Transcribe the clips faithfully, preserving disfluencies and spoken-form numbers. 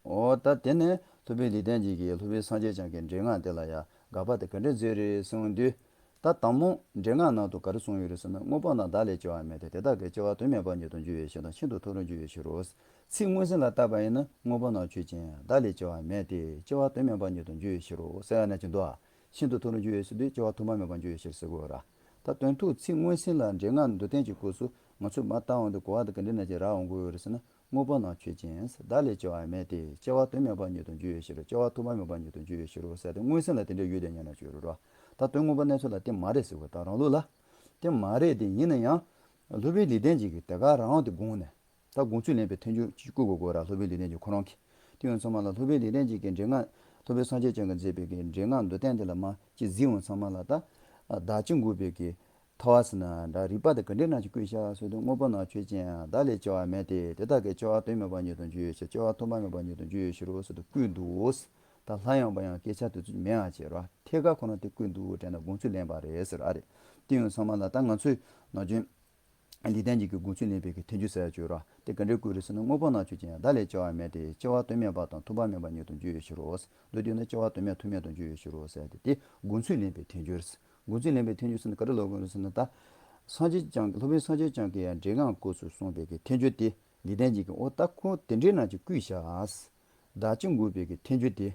འོ་ད་དེ་ནས་སློབ་དཔོན་ལེགས་ལྡན་འབྱེད་ཀྱིས་སློབ་དཔོན་སངས་རྒྱས་བསྐྱངས་ཀྱི་འགྲེལ་སྔགས་དེ་ལ་ཡང་དགག་པ་དེ་ག་འདྲ་མཛད་རེད་གསུངས་དུས། ད་དང་པོ་འགྲེལ་སྔགས་ནང་དུ་ག་རེ་གསུངས་ཡོད་རེད་ཟེར་ན། དངོས་པོ་རྣམས་བདག་ལས་སྐྱེ་བ་མེད་དེ། དེ་དག་གི་སྐྱེ་བ་དོན་མེད་པ་ཉིད་དུ་འགྱུར་བའི་ཕྱིར་དང་། ཤིན་ཏུ་ཐུགས་རིག་འགྱུར་བའི་ཕྱིར་རོ། ཚིག་མངོན་སུམ་ལ་བལྟས་པ་ཡིན་ན། དངོས་པོ་རྣམས་ཆོས་ཅན། བདག་ལས་སྐྱེ་བ་མེད་དེ། སྐྱེ་བ་དོན་མེད་པ་ཉིད་དུ་འགྱུར་བའི་ཕྱིར་རོ་ཟེར་བ་ནང་བཞིན་འདུག་ཨ། ཤིན་ཏུ་ཐུགས་རིག་འགྱུར་བའི་ཕྱིར་ཟེར་དུས་སྐྱེ་བ་ཐོག་མ་མེད་པར་འགྱུར་བའི་ཕྱིར་ཟེར་དགོས་ར། ད་དོན་དུ་ཚིག་མངོན་སུམ་ལ་འགྲེལ་སྔགས་མདོར་བསྟན་གྱི་སྐབས་སུ་ང་ཚོས་མར་བལྟས་འོང་དུས་གོ་བ་དེ་ག་འདྲ་ནང་བཞིན་རག་འོང་གི་ཡོད་རེད་ཟེར་ན། དངོས་པོ་རྣམས་ཆོས་ཅན། བདག་ལས་སྐྱེ་བ་མེད་དེ། སྐྱེ་བ་དོན་མེད་པ་ཉིད་དུ་འགྱུར་བའི་ཕྱིར། སྐྱེ་བ་ཐོག་མ་མེད་པ་ཉིད་དུ་འགྱུར་བའི་ཕྱིར་རོ་ཟེར་ཏེ། མངོན་སུམ་ལ་དེ་འདྲ་ཡོད་དེ་ཉན་ན་བྱོས་རོགས། ད་དོན་དངོས་པོ་གནས་ཚུལ་ལ་དེ་མ་རེད་ཟེར་དགོས། ད་རང་ལུགས་ལ་དེ་མ་རེད་དེ། ཡིན་ན་ཡང་སློབ་དཔོན་ལེགས་ལྡན་འབྱེད་ཀྱིས་དེ་ག་རང་དབང་དུ་དགོངས་ནས། ད་དགོངས་ཚུལ་ལེན་པའི་ཐལ་འགྱུར་ཅིག་བཀོད་དགོས་དགོས་ར། སློབ་དཔོན་ལེགས་ལྡན་འབྱེད་ཁོ་རང་གིས། དེ་ཡིན་ཙང་མ་ལ་སློབ་དཔོན་ལེགས་ལྡན་འབྱེད་ཀྱིས་འགྲེལ་སྔགས། སློབ་དཔོན་སངས་རྒྱས་བསྐྱངས་ཀྱིས་མཛད་པའི་གི་འགྲེལ་སྔགས་མདོར་བསྟན་དེ་ལ་མར་ཅིག་གཟིགས་འོང་ཙང་མ་ལ། ད་བདག་ཅེས་འགོད་པའི་གི་ཐལ་བ་ཟེར་ན་འདྲ། རིགས་པ་དེ་ག་འདྲའི་ནང་བཞིན་བཀོད་བཞག་ཟེར་དུས། དངོས་པོ་རྣམས་ཆོས་ཅན། བདག་ལས་སྐྱེ་བ་མེད་དེ། དེ་དག་གི་སྐྱེ་བ་དོན་མེད་པ་ཉིད་དུ་འགྱུར་བའི་ཕྱིར། སྐྱེ་བ་ཐོག་མ་མེད་པ་ཉིད་དུ་འགྱུར་བའི་ཕྱིར་རོ་ཟེར་དུས་བཀོད་འདུག་ད་སླར་ཡང་པ་ཡང་སྐད་ཆ་དེ་ཚོ་མེད་པ་བྱས་ར། ཐད་ཀར་ཁོ་རང་དེ་བཀོད་འདུག་དྲན་ན་དགོངས་ཚུལ་ལེན་པ་རེད་ཟེར་བ་རེད། དེ་ཡིན་ཙང་མ་ལ་ད་ང་ཚོས་ནམ་རྒྱུན་ལེགས་ལྡན་འབྱེད་ཀྱིས་དགོངས་ཚུལ་ལེན་པའི་གི་ཐལ་འགྱུར་ཟེར་ཡ་ཅིག་ཡོད་ར། དེ་ག་འདྲའི་བཀོད་རེད་ཟེར་ན། དངོས་པོ་རྣམས་ཆོས་ཅན། བདག་ལས་སྐྱེ་བ་མེད་དེ། སྐྱེ་བ་དོན་མེད་པ་དང་ཐོགས་པ་མེད་པ་ཉིད་དུ་འགྱུར་བའི་ཕྱིར་རོ། མདོར་བསྡུས་ན་སྐྱེ་བ་དོན་མེད་ཐོགས་མེད་དུ་འགྱུར་བའི་ཕྱིར་རོ་ཟེར་ཏེ། དེ་དགོངས་ཚུལ་ལེན་པའི་ཐལ་འགྱུར། དགོངས་ཚུལ་ལེན་པའི་ཐལ་འགྱུར་ཟེར་ན་ག་རེ་ལབ་དགོས་རེད་ཟེར་ན། ད་སངས་རྒྱས་བསྐྱངས། སློབ་དཔོན་སངས་རྒྱས་བསྐྱངས་ཀྱིས་ཡང་འགྲེལ་སྔགས་སྐབས་སུ་གསུངས་པའི་གི་ཐལ་འགྱུར་དེ་ལེགས་ལྡན་འབྱེད་ཀྱིས། འོ་ད་ཁོ་དེ་འདྲའི་ནང་བཞིན་བཀོད་བཞག་བདག་ཅེས་འགོད་པའི་གི་ཐལ་འགྱུར་དེ།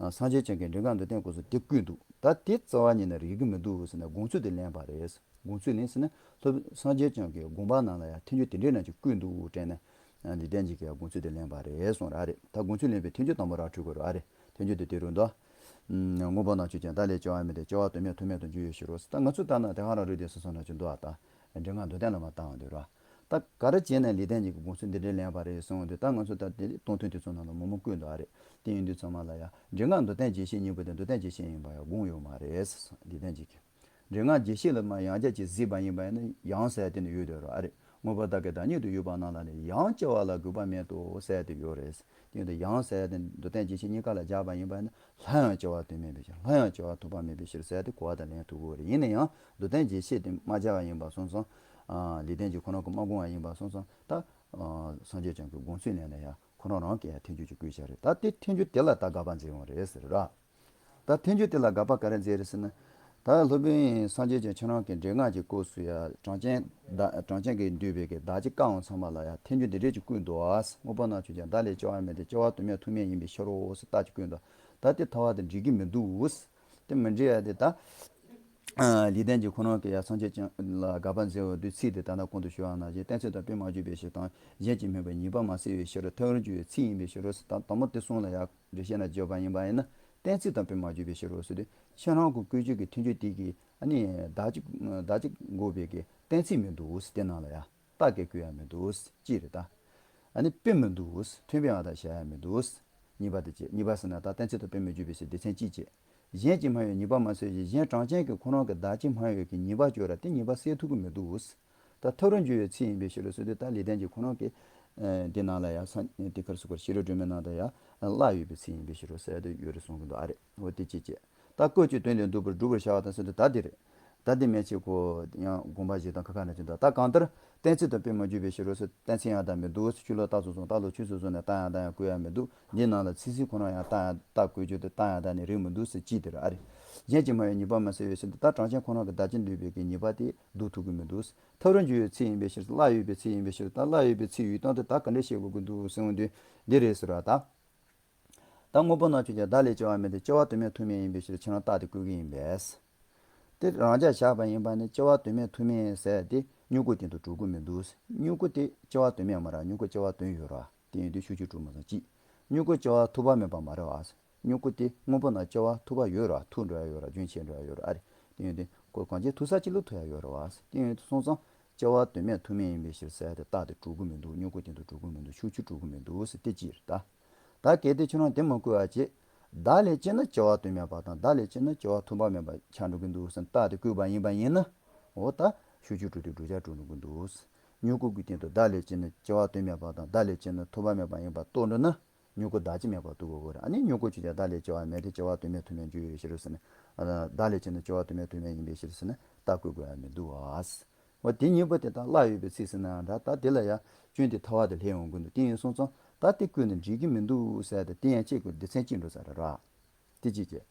ཨ། སངས་རྒྱས་བསྐྱངས་ཀྱིས་འགྲེལ་སྔགས་མདོར་བསྟན་སྐབས་སུ་དེ་བཀོད་འདུག་ད་དེ་རྩ་བ་ཉིད་ནས་རིགས་ཀྱི་མི་འདུག་ཟེར་ནས་དགོངས་ཚུལ་དེ་ལེན་པ་རེད། དགོངས་ཚུལ་ལེན་ཟེར་ན། སློབ་དཔོན་སངས་རྒྱས་བསྐྱངས་ཀྱི་དགོངས་པ་ནང་ལ་ཡང་ཐལ་འགྱུར་དེ་འདྲའི་ནང་བཞིན་བཀོད་འདུག་དྲན་ནས། ཨ། ལེགས་ལྡན་འབྱེད་ཀྱིས་ཡང་དགོངས་ཚུལ་དེ་ལེན་པ་རེད་གསུངས་ར་རེད། ད་དགོངས་ཚུལ་ལེན་པའི་ཐལ་འགྱུར་དང་པོ་ར་འཁྲུལ་དགོས་ར་རེད། ཐལ་འགྱུར་དེ་དེ་རུ་འདུག་ཨ། དངོས་པོ་རྣམས་ཆོས་ཅན། བདག་ལས་སྐྱེ་བ་མེད་དེ། སྐྱེ་བ་དོན་མེད་ཐོགས་མེད་དུ་འགྱུར་བའི་ཕྱིར་རོ་ཟེར། ད་ང་ཚོས་ལྟ་ན་དེ་ག་རང་རེད་དེ་སོ་སོ་ནང་བཞིན་འདུག་ཨ། ད་འགྲེལ་སྔགས་མདོར་བསྟན་ལ་མར་བལྟས་འོང་དུས་ར། ད་ག་རེ་བྱས་ནས་ལེགས་ལྡན་འབྱེད་ཀྱིས་དགོངས་ཚུལ་འདི་འདྲའི་ལེན་པ་རེད་གསུངས་འོང་དུས། ད་ང་ཚོས་ད་དེ་སྟོང་ཐུན་དེ་ཚོ་ནང་ལ་མང་མང་བཀོད་འདུག་ཨ་རེད། དེ་ཡིན་དུས་ཚང་མ་ལ་ཡང་འགྲེལ་སྔགས་མདོར་བསྟན་རྒྱས་བཤད་གཉིས་པོ་དེ་མདོར་བསྟན་རྒྱས་བཤད་ཡིན་པ་ཡང་དགོངས་ཡོད་མ་རེད་ཟེར། ལེགས་ལྡན་འབྱེད་ཀྱིས། འགྲེལ་སྔགས་རྒྱས་བཤད་ལ་མར་ཡང་བསྐྱར་ཅིག་གཟིགས་པ་ཡིན་པ་ཡིན་ན། ཡང་ཟེར་ཡ་དེ་ནི་ཡོད་དེ་རོ་ཨ་རེད། དངོས་པོ་བདག་གི་བདག་ཉིད་དུ་ཡོད་པ་རྣམས་ལ་ནི་ཡང་སྐྱེ་བ་ལ་དགོས་པ་མེད་དོ་ཟེར་ཡ་དེ་ཡོད་རེད། དེ་ཡིན་དུས་ཡང་ཟེར་ཡ་དེ་མདོར་བསྟན་རྒྱས་བཤད་གཉིས་ཀ་ལ་སྦྱར་བ་ཡིན་པ་ཡིན་ན། སླར་ཡང་སྐྱེ་བ་དོན་མེད་པའི་ཕྱིར། སླར་ཡང་སྐྱེ་བ་ཐོགས་པ་མེད་པའི་ཕྱིར་ཟེར་ཡ་དེ་གོ་བ་དང་ལེན་ཐུབ་ཀྱི་ཡོད་རེད། ཡིན་ན་ཡང་མདོར་བསྟན་རྒྱས་བཤད་དེ་མ་སྦྱར་བ་ཡིན་པ་སོང་ཙང་། ཨ། ལེགས་ལྡན་འབྱེད་ཁོ་རང་གིས་མ་དགོངས་པ་ཡིན་པ་སོང་ཙང་། ད། ཨ། སངས་རྒྱས་བསྐྱངས་ཀྱིས་དགོངས་ཚུལ་ལེན་ན་ཡང་ཁོ་རང་རང་གིས་ཡང་ཐལ་འགྱུར་ཅིག་བཀོད་བཞག་རེད། ད་དེ་ཐལ་འགྱུར་དེ་ལ་ད་དགག་པ་མཛད་ཡོང་རེད་ཟེར་ར། ད་ཐལ་འགྱུར་དེ་ལ་དགག་པ་ག་རེ་མཛད་རེད་ཟེར་ན། ད་སློབ་དཔོན་སངས་རྒྱས་བསྐྱངས་ཁྱེད་རང་གིས་འགྲེལ་སྔགས་ཀྱི་སྐབས་སུ་ཡང་གྲངས་ཅན་བདག་གྲངས་ཅན་གྱིས་འདུས་པའི་གི་བདག་ཅེས་བཀག་འོང་ཙང་མ་ལ་ཡང་ཐལ་འགྱུར་འདི་འདྲ་ཅིག་བཀོད་འདུག་ཨ། དངོས་པོ་རྣམས་ཆོས་ཅན། བདག་ལས་སྐྱེ་བ་མེད་དེ། སྐྱེ་བ་དོན་མེད་ཐོགས་མེད་ཡིན་པའི་ཕྱིར་རོ་ཟེར་རྟགས་ཅིག་བཀོད་འདུག་ད་དེ་ཐལ་བ་དེ་འགྲིག་གི་མི་འདུག་དེ་མི་འགྲིག་ཡ་དེ་ད། ཨ། ལེགས་ལྡན་གྱིས་ཁོ་རང་གིས་ཡང་སངས་རྒྱས་བསྐྱངས་ལ་དགག་པ་མཛད་འོང་དུས་ཚིག་དེ་ད་ལྟ་གོང་དུ་ཞུས་པ་ནང་བཞིན། གཏན་ཚིགས་དང་དཔེ་མ་འཇོག་པའི་ཕྱིར་དང་། གཞན་གྱིས་སྨྲས་པའི་ཉེས་པ་མ་བསལ་བའི་ཕྱིར། ཐལ་བར་འགྱུར་བའི་ཚིག་ཡིན་པའི་ཕྱིར་རོ་ཟེར། ད་དང་པོ་དེ་གསུམ་ལ་ཡང་འགྲེལ་བཤད་ནང་བརྗོད་པ་ཡིན་པ་ཡིན་ན། གཏན་ཚིགས་དང་དཔེ་མ་འཇོག་པའི་ཕྱིར་རོ་ཟེར་དུས། ཁྱེད་རང་གི་བཀོད་བྱུས་ཀྱི་ཐལ་འགྱུར་དེ་གིས་ཨ་ནི་བདག་ཅེས་བདག་ཅེས་འགོད་པའི་གི་གཏན་ཚིགས་མི་འདུག་ཟེར། དེ་ནང་ལ་ཡང་རྟགས་ཀྱིས་བཀོད་ཡ་མི་འདུག་ཅེས་རེད་ད། ཨ་ནི་དཔེ་མི་འདུག་མཐུན་དཔེའང་ད་བྱ་ཡ་མི་འདུག་གཉིས་པ་དེ་བྱས། གཉིས་པ་ཟེར་ན་ད་གཏན་ཚིགས་དང་དཔེ་མི་འཇོག་པའི་ཕྱིར། སྡེ་ཚན་གཅིག་བྱས། གཞན་གྱིས་སྨྲས་པའི་ཉེས་པ་མ་བསལ་ཞིང་། གཞན་གྲངས་ཅན་གྱིས་ཁོ་རང་གི་བདག་ཅེས་སྨྲ་བའི་གི་ཉེས་པ་བཅོས་ར། དེ་ཉེས་པ་བསལ་ཐུབ་ཀྱི་མི་འདུག་ད་ཐལ་བར་འགྱུར་བའི་ཚིག་ཡིན་པའི་ཕྱིར་རོ་ཟེར་དུས། ད་ལེགས་ལྡན་གྱིས་ཁོ་རང་གིས་དེ་ནང་ལ་ཡང་ས་དེ་ག་རེ་ཟེར་དགོས། ཤེས་རབ་སྒྲོན་མེ་ནང་དུ་ཡང་སླར་ཡོད་པའི་ཚིག་ཡིན་པའི་ཕྱིར་རོ་ཟེར་དུ་ཡོད་རེད་གསུང་གི་འདུག་ཨ་རེད། འོ་དེ་གཅིག་བྱས། ད་སྐབས་ཀྱི་དོན་ལས་བསྡུས་པར་སྒྲུབ་པར་བྱ་བ་དང་ཟེར་དུས། ད་དེ་རེད། ད་དེ་མན་ཆད་ཁོ་ཡང་དགོངས་པ་བཞེས་སྟངས་ཁ་ཁ་ནང་བཞིན་འདུག་ད་གང་ལྟར་གཏན་ཚིགས་དང་དཔེ་མ་འཇོག་པའི་ཕྱིར་རོ་ཟེར། གཏན་ཚིགས་ཡང་དག་མི་འདུག་ཟེར། ཆོས་ལུགས་རྟགས་ཚུལ་སོང་རྟགས་ལུགས་ཆོས་སོ་སོ་ནས་རྟགས་ཡང་དག་ཡང་བཀོད་ཡ་མི་འདུག་འདི་ནང་ལ་ཚིག་ཟིན་ཁོ་རང་ཡང་རྟགས་ཡང་རྟགས་བཀོད་རྒྱུ་དེ་རྟགས་ཡང་དག་ནི་རིགས་མི་འདུག་ཟེར་གཅིག་དེ་རེད་ཨ་རེད། གཞན་གྱིས་སྨྲས་པའི་ཉེས་པ་མ་བསལ་བའི་ཕྱིར་དུ། ད་གྲངས་ཅན་ཁོ་རང་གི་བདག་ཅེས་འདུས་པའི་གི་ཉེས་པ་དེ་བཟློག་ཐུབ་ཀྱི་མི་འདུག་ཐལ་བར་འགྱུར་བའི་ཚིག་ཡིན་པའི་ཕྱིར། སླར་ཡོད་པའི་ཚིག་ཡིན་པའི་ཕྱིར། ད་སླར་ཡོད་པའི་ཚིག་ཡོད་སྟངས་དེ་ད་ག་འདྲ་བཤད་དགོས་ཀྱི་འདུག་གསུངས་དུས་འདི་རེད་ཟེར་བ་ད། ད་དངོས་པོ་རྣམས་ཆོས་ཅན། བདག་ལས་སྐྱེ་བ་མེད་དེ། སྐྱེ་བ་དོན་མེད་ཐོགས་མེད་ཡིན་པའི་ཕྱིར། ཁྱེད་རང་རྟགས་དེ་བཀོད་ཀྱི་ཡིན་པས། དེ་རང་འཇགས་བཞག་པ་ཡིན་པ་ནི། སྐྱེ་བ་དོན་མེད་ཐོགས་མེད་ཟེར་དེ་མྱུ་གུ་སྟེང་དུ་གྲུབ་ཀྱི་མི་འདུག་མྱུ་གུ་དེ་སྐྱེ་བ་དོན་མེད་མ་རེད། མྱུ་གུ་སྐྱེ་བ་དོན་ཡོད་རེད། དེ་ཡིན་དུས་ཤུགས་ཆུ་གྲུབ་མ་སོང་གཅིག་མྱུ་གུ་སྐྱེ་བ་ཐོགས་པ་མེད་པ་མ་རེད་བ། མྱུ་གུ་དེ་དངོས་པོ་རྣམས་སྐྱེ་བ་ཐོགས་པ་ཡོད་རེད། ཐོགས་འགྲོ་ཡ་ཡོད་རེད། རྒྱུན་ཆད་འགྲོ་ཡ་ཡོད་རེད་ཨ་རེད། དེ་ཡིན་དུས་ཁོ་གང་ཅིའི་ཐོགས་ས་གཅིག་ལ་ཐོགས་ཡ་ཡོད་རེད་བ། དེ་ཡིན་དུས་སོང་ཙང་། སྐྱེ་བ་དོན་མེད་ཐོགས་མེད་ཡིན་པའི་ཕྱིར་ཟེར་ཡ་དེ་རྟགས་དེ་གྲུབ་ཀྱི་མི་འདུག་མྱུ་གུ་སྟེང་དུ་གྲུབ་ཀྱི་མི་འདུག་ཤུགས་ཆུ་གྲུབ་ཀྱི་མི་འདུག་ཟེར་དེ་གཅིག་རེད་ད། ད་གལ་ཏེ་ཁྱོད་རང་དེ་མ་བཀོད་པ་བྱས། བདག་ལས་སྐྱེས་ན་སྐྱེ་བ་དོན་མེད་པ་དང་། བདག་ལས་སྐྱེས་ན་སྐྱེ་བ་ཐོགས་པ་མེད་པ་ཆགས་འགྲོ་གི་འདུག་ཟེར་རྟགས་དེ་བཀོད་པ་ཡིན་པ་ཡིན་ན། འོ་ད་ཤུགས་ཆུ་གྲུབ་དུས་བསྒྲུབ་བྱ་གྲུབ་འགྲོ་གི་འདུག་མྱུ་གུ་གི་སྟེང་དུ་བདག་ལས་སྐྱེས་ན་སྐྱེ་བ་དོན་མེད་པ་དང་། བདག་ལས་སྐྱེས་ན་ཐོགས་པ་མེད་པ་ཡིན་པ་རྟོགས་འགྲོ་ན། མྱུ་གུ་བདག་ཅེས་མེད་པར་རྟོགས་དགོས་རེད། ཨ་ནི་མྱུ་གུ་ཆོས་ཅན། བདག་ལས་སྐྱེ་བ་མེད་དེ། སྐྱེ་བ་དོན་མེད་ཐོགས་མེད་འགྱུར་བའི་ཕྱིར་ཟེར་ནས། ཨ། བདག་ལས་སྐྱེས་ན་སྐྱེ་བ་དོན་མེད་ཐོགས་མེད་ཡིན་པའི་ཕྱིར་ཟེར་ནས་རྟགས་བཀོད་དགོས་ཡ་མི་འདུག་ཨ། འོ་དེ་གཉིས་པོ་དེ་དག་སླར་ཡོད་པའི་ཚིག་ཟེར་ན་འདྲ། ད་དེ་ལ་ཡང་སྐྱོན་དེ་ཐལ་བ་དེ་ལྷད་ཡོང་གི་འདུག་དེ་ཡིན་སོང་ཙང་ ད་དེ་བཀོད་ནས་འགྲིག་གི་མི་འདུག་ཟེར་ཏེ་དེ་ཡང་གཅིག་བཀོད་སྡེ་ཚན་གཅིག་འགྲོ་ས་རེད་ར། དེ་གཅིག་བྱས།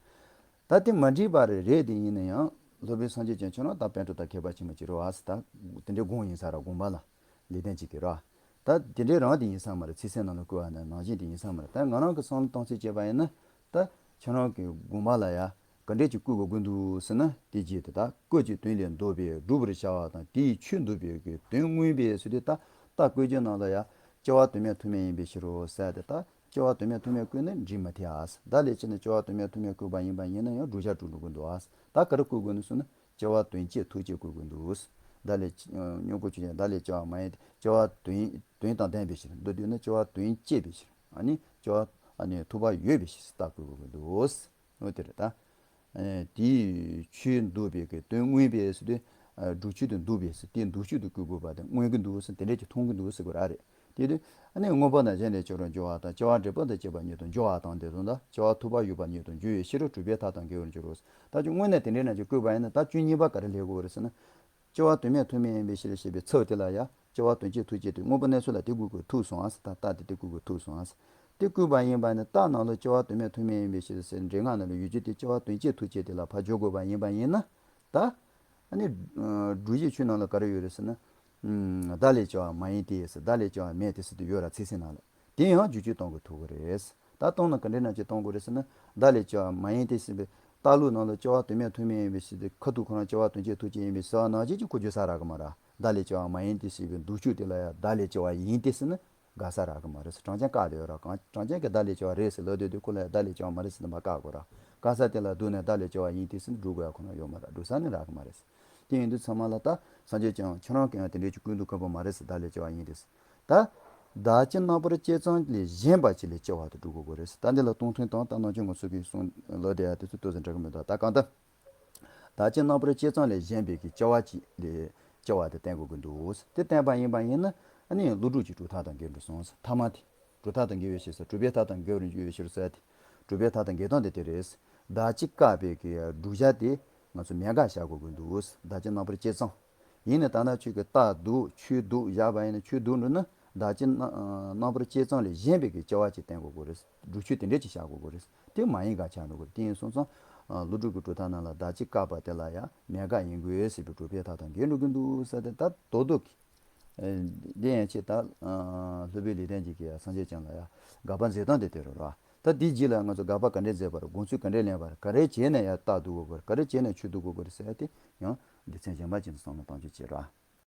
ད་དེ་མ་འགྲིག་པ་རེད་རེད་དེ་ཡིན་ན་ཡང་སློབ་དཔོན་སངས་རྒྱས་བསྐྱངས་ཁྱོད་རང་ད་པཎ་གྲུབ་དང་ཁྱད་པར་ཆེན་པོ་ཅིག་རེད་བ་ཟེར། ད་དེ་འདྲའི་དགོངས་ཡིན་ས་ར། དགོངས་པ་ལ་ལེགས་ལྡན་འབྱེད་ཀྱི་ར། ད་དེ་འདྲའི་རང་དེ་ཡིན་ས་མ་རེད། ཚིག་གསལ་ནང་ལ་བཀོད་པ་ནང་བཞིན་དེ་ཡིན་ས་མ་རེད། ད་ང་རང་གི་བསམ་བློ་གཏོང་ཚུལ་བྱས་པ་ཡིན་ན། ད་ཁྱོད་རང་གི་དགོངས་པ་ལ་ཡ་ག་འདྲས་ཀྱི་བཀོད་དགོས་ཀྱི་འདུག་ཟེར་ན། དེ་རྗེས་དེ་ད་བཀོད་ཀྱི་དོན་ལས་ལྡོག་པས་སྒྲུབ་པར་བྱ་བ་དང་། དེའི་ཆོས་འདུག་པའི་གི་དོན་མངོན་པས་ཟེར་དུས། ད་ད་བཀོད་ཀྱི་ནང་ལ་ཡ་སྐྱེ་བ་དོན་མེད་ཐུག་མེད་ཡིན་པའི་ཕྱིར་རོ་ཟེར་ཏེ། ད་སྐྱེ་བ་དོན་མེད་ཐུག་མེད་བཀོད་ན་འགྲིག་མ་ཐེ་ཨ། ད་ལས་ཅི་ན་སྐྱེ་བ་དོན་མེད་ཐུག་མེད་བཀོད་པ་ཡིན་པ་ཡིན་ན་ཡང་བསྒྲུབ་བྱ་གྲུབ་འགྲོ་གི་འདུག་ཨ། ད་ག་རེ་བཀོད་དགོས་ནི་ཟེར་ན། སྐྱེ་བ་དོན་བཅས་ཐུག་བཅས་བཀོད་དགོས་འདུག། བདག་ལས་སྐྱེ- སྙོམས་འཇུག་ཆོས་ཅན། བདག་ལས་སྐྱེ་བ་མ་ཡིན་ཏེ། སྐྱེ་བ་དོན- དོན་དང་ལྡན་པའི་ཕྱིར། མདོར་བསྡུས་ན་སྐྱེ་བ་དོན་བཅས་པའི་ཕྱིར། ཨ་ནི་སྐྱེ་བ་ཨ་ནི་ཐུག་པ་ཡོད་པའི་ཕྱིར་ད་བཀོད་དགོས་ཀྱི་འདུག། འོ་དེ་རེད་ད། ཨ་དེའི་ཆོས་འདུག་པའི་གི་དོན་མངོན་པས་ཟེར་དུས། ཨ་སྒྲུབ་ཆོས་དེ་འདུག་པས་ཟེར། དེ་འདུག་ཆོས་དེ་བཀོད་དགོས་པ་དེ་མངོན་གྱི་འདུག་ཟེར། དེ་འདྲས་ཀྱི་མཐོང་གི་འདུག་ཟེར་དགོས་ར་རེད། དེ་དུས་ཨ་ནི་མངོན་པ་དང་གཞན་ལས་སྐྱེ་བར་འགྱུར་བ་དང་། སྐྱེ་བ་འབྲས་བུ་དང་བཅས་པ་ཉིད་དུ་འགྱུར་བ་དང་། དེ་དང་ད་སྐྱེ་བ་ཐུབ་པ་ཡོད་པར་ཉིད་དུ་འགྱུར་བའི་ཕྱིར་རོ། གྲུབ་པའི་མཐའ་དང་འགལ་བར་འགྱུར་རོ། ད་ཅི་སྔོན་ནས་དེ་འདྲའི་རྣམས་ཀྱིས་བཀོད་པ་ཡིན་ན། ད་ཆོས་གཉིས་པ་ག་རེ་ལེན་དགོས་རེད་ཟེར་ན། སྐྱེ་བ་དོན་མེད་ཐུག་མེད་ཡིན་པའི་ཕྱིར་ཞེས་པའི་ཚིག་དེ་ལ་ཡ། སྐྱེ་བ་དོན་བཅས་ཐུག་བཅས་དེ་དངོས་པོ་གནས་ཚུལ་ལ་དེ་བཀོད་དགོས་ཐུག་སོང་ཨ་ཟེར། ད་རྟགས་དེ་དེ་བཀོད་དགོས་ཐུག་སོང་ཨ་ཟེར། དེ་བཀོད་པ་ཡིན་པ་ནི་རྟགས་ནང་ལ་སྐྱེ་བ་དོན་མེད་ཐུག་མེད་ཡིན་པའི་ཕྱིར་ཟེར་འགྲེལ་ངག་ནང་ལ་ཡོད་རྒྱུ་དེ། སྐྱེ་བ་དོན་བཅས་ཐུག་བཅས་དེ་ལ་ཕར་འཇོག་དགོས་པ་ཡིན་པ་ཡིན་ན། ད་ཨ་ནི་སྒྲུབ་བྱའི་ཆོས་ནང་ལ་ག་རེ་ཡོད་རེད་ཟེར་ན། བདག་ལས་སྐྱེ་བ་མ་ཡིན་ཏེ་ཟེར། བདག་ལས་སྐྱེ་བ་མེད་དེ་ཟེར་དེ་ཡོད་ར། ཚིག་གསལ་ནང་ལ། དེ་ཡང་བསྒྱུར་བཅོས་གཏོང་དགོས་ཐུག་གི་རེད། ད་གཏོང་ན་ག་འདྲའི་རྣམས་ཀྱིས་གཏོང་དགོས་རེད་ཟེར་ན། བདག་ལས་སྐྱེ་བ་མ་ཡིན་ཏེ་ཟེར་བའི་རྟགས་ལུགས་ནང་ལ་སྐྱེ་བ་དོན་མེད་ཐུག་མེད་ཡིན་པའི་ཕྱིར་དེ། ཁ་ཐུག་ཁོ་རང་སྐྱེ་བ་དོན་བཅས་ཐུག་བཅས་ཡིན་པའི་ཟེར་བ་ནང་བཞིན་གྱི་ཁོ་བརྗོད་ས་རག་གི་མ་རེད། བདག་ལས་སྐྱེ་བ་མ་ཡིན་ཏེ་ཟེར་བའི་འདུག་ཆོས་དེ་ལ་ཡང་བདག་ལས་སྐྱེ་བ་ཡིན་ཏེ་ཟེར་ན་དགའ་ས་རག་གི་མ་རེད་ཟེར། གྲངས་ཅན་བཀག་བསྡད་ཡོད་ར། གང་གྲངས་ཅན་གྱིས་བདག་ལས་སྐྱེ་བ་རེད་ཟེར་ལབ་བསྡད་དུས། ཁོ་ལ་ཡང་བདག་ལས་སྐྱེ་བ་མ་རེད་ཟེར་ནས་མར་བཀག་དགོས་ར། བཀག་ས་དེ་ལ་བསྡུར་ནས་བདག་ལས་སྐྱེ་བ་ཡིན་ཏེ་ཟེར་ནས་སྒྲུབ་དགོས་ཡ་ཁོ་ན་ཡོད་མ་རེད། སྒྲུབ་ས་ནི་རག་གི་མ་རེད་ཟེར། དེ་ཡིན་དུས་ཚང་མ་ལ་ད་སངས་རྒྱས་ཀྱང་ཁྱོད་རང་གིས་ཡང་དེ་འདྲའི་ཅིག་བཀོད་འདུག་ཁོ་པ་མ་རེད་ཟེར། བདག་ལས་སྐྱེ་བ་ཡིན་ཏེ་ཟེར། ད་བདག་ཅེས་རྣམ་པར་བཅད་ཙམ་ལས་གཞན་པ་ཅིག་ལས་སྐྱེ་བ་དེ་སྒྲུབ་དགོས་རེད་ཟེར། ད་འདི་ལ་སྟོང་ཐུན་དང་ད་ནང་ཆོས་ངོ་སོ་གི་གསུང་ལོ་དེ་ཡ་དེ་ཚོ་ལྟོས་ཟེར་འདྲ་གི་མི་འདུག། ད་གང་ལྟར། བདག་ཅེས་རྣམ་པར་བཅད་ཙམ་ལས་གཞན་པའི་གི་སྐྱེ་བ་ཅིག་ལས་སྐྱེ་བ་དེ་བསྟན་དགོས་ཀྱི་འདུག། དེ་བསྟན་པ་ཡིན་པ་ཡིན་ན་ཨ་ནི་ཀླུ་སྒྲུབ་ཀྱི་གྲུབ་མཐའ་དང་འགལ་འགྲོ་སོང་ཟེར། ཐ་མ་དེ་གྲུབ་མཐའ་དང་འགལ་བའི་ཕྱིར་ཟེར། གྲུབ་པའི་མཐའ་དང་འགལ་བར་འགྱུར་བའི་ཕྱིར་ཟེར་དེ། གྲུབ་པའི་མཐའ་དང་འགལ་སྟངས་དེ་དེ་རེད། བདག་ཅེས་བཀག་པའི་གི་བསྒྲུབ་བྱ་དེ་ང་ཚོ་མེད་དགག་བྱ་དགོས་ཀྱི་འདུག། བདག་ཅེས་རྣམ་པར་བཅད་ཙམ། ཡིན་ནའི་ད་ནང་ཆོས་ཀྱི་རྟགས་འདུག་ཆོས་འདུག་བཞག་པ་ཡིན་ན། ཆོས་འདུག་འགྲོ་ན་བདག་ཅེས་རྣམ་རྣམ་པར་བཅད་ཙམ་ལས་གཞན་པའི་གི་སྐྱེ་བ་ཅིག་བསྟན་དགོས་ཀྱི་རེད། སྒྲུབ་ཆོས་དེ་འདྲས་ཅིག་བཞག་དགོས་ཀྱི་རེད། དེ་མ་ཡིན་དགག་བྱ་འགྲོ་གི་རེད། དེ་ཡིན་སོང་ཙང་ཀླུ་སྒྲུབ་ཀྱི་གྲུབ་མཐའ་ནང་ལ་བདག་ཅེས་བཀག་པ་དེ་ལ་ཡང་མེད་དགག་ཡིན་དགོས་ཟེར་བའི་གྲུབ་པའི་མཐའ་དང་འགལ་འགྲོ་གི་འདུག་ཟེར་ཏེ། ད་རྡོག་རྡོག་གི་འདི་ཡན་ཆད་ད་སློབ་དཔོན་ལེགས་ལྡན་འབྱེད་ཀྱིས་སངས་རྒྱས་བསྐྱངས་ལ་ཡང་དགག་པ་མཛད་སྟངས་དེ་དེ་རེད་ར། ད་འདིའི་རྗེས་ལ་ང་ཚོ་དགག་པ་ག་འདྲས་མཛད་པ་རེད། དགོངས་ཚུལ་ག་འདྲས་ལེན་པ་རེད། ག་རེ་བྱས་ནས་ཡང་རྟགས་འདུག་དགོས་པ་རེད། ག་རེ་བྱས་ནས་ཆོས་འདུག་དགོས་པ་རེད་ཟེར་ཏེ་ཡང་སྡེ་ཚན་གཞན་པ་ཅིག་ཏུ་བསམ་བློ་གཏོང་རྒྱུ་བྱེད་ར།